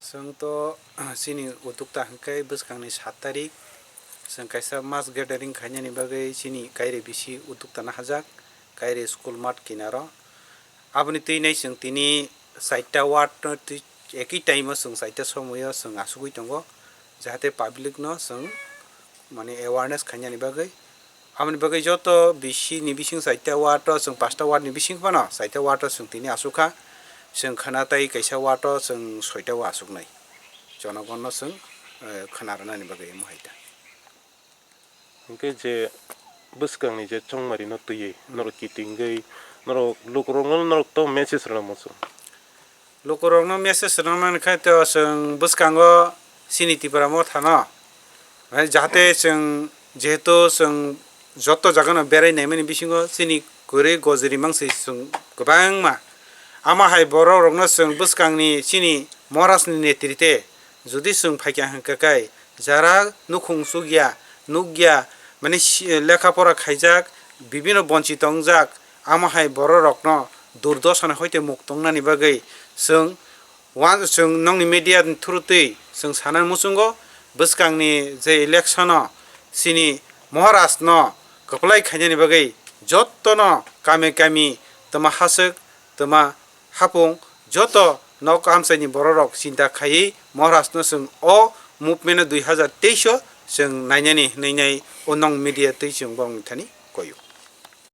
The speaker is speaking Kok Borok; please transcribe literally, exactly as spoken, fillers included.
Chwng to chini utukta hwnkhe bwskangni sat tarik, chwng kaisa mass gathering khainani bagwi chini kaire bisi utukta nahajak, kaire school mat kinaro. Aboni twi nai chwng tini chaita ward no twi ekhi time o chwng chaita somoio chwng asugwi tongo, jahate public no chwng mane awareness khainani bagwi. Aboni bagwi joto bisi ni bising chaita ward o chwng pasta ward ni bising phano chaita ward o chwng tini asukha. Chwng khwna tai kaisa ward o chwng soita o asuknai. Jonogon no chwng, eh, khwna rwnani bagwi omo hai ta. Hwnkhe je bwskangni je chongmari no twiwi norok kitingwi norok lukurok no norok to message rwna muchung. Lukurokno message rwna mani khe to chwng bwskango chini Tipra Mothano, mane jahate chwng, jehetu chwng joto jagano berai naimani bisingo chini kwrwi gojri mangsi chwng kwbangma. Amo hai borok rokno chwng bwskangni chini Maharajni netrite jodi chwng phaikha hwnkha khe, jara nukhung chukya, nukya, mane si-, lekha pora khaijak, bibino bonchito wngjak, amo hai borok rokno durdosani hoite mukto wngnani bagwi chwng, wa-, chwng nokni media ni through twi chwng sana muchungo, bwskangni je election o chini Maharaj no kwplai khainani bagwi jottono kami kami twma haswk, twma hapung joto nok amchaini bororok chinta khaiwi Maharaj no chwng o movement o dui hazar teis o chwng nainani hwnwi nai o nong media twi chwng borokni thani koyo.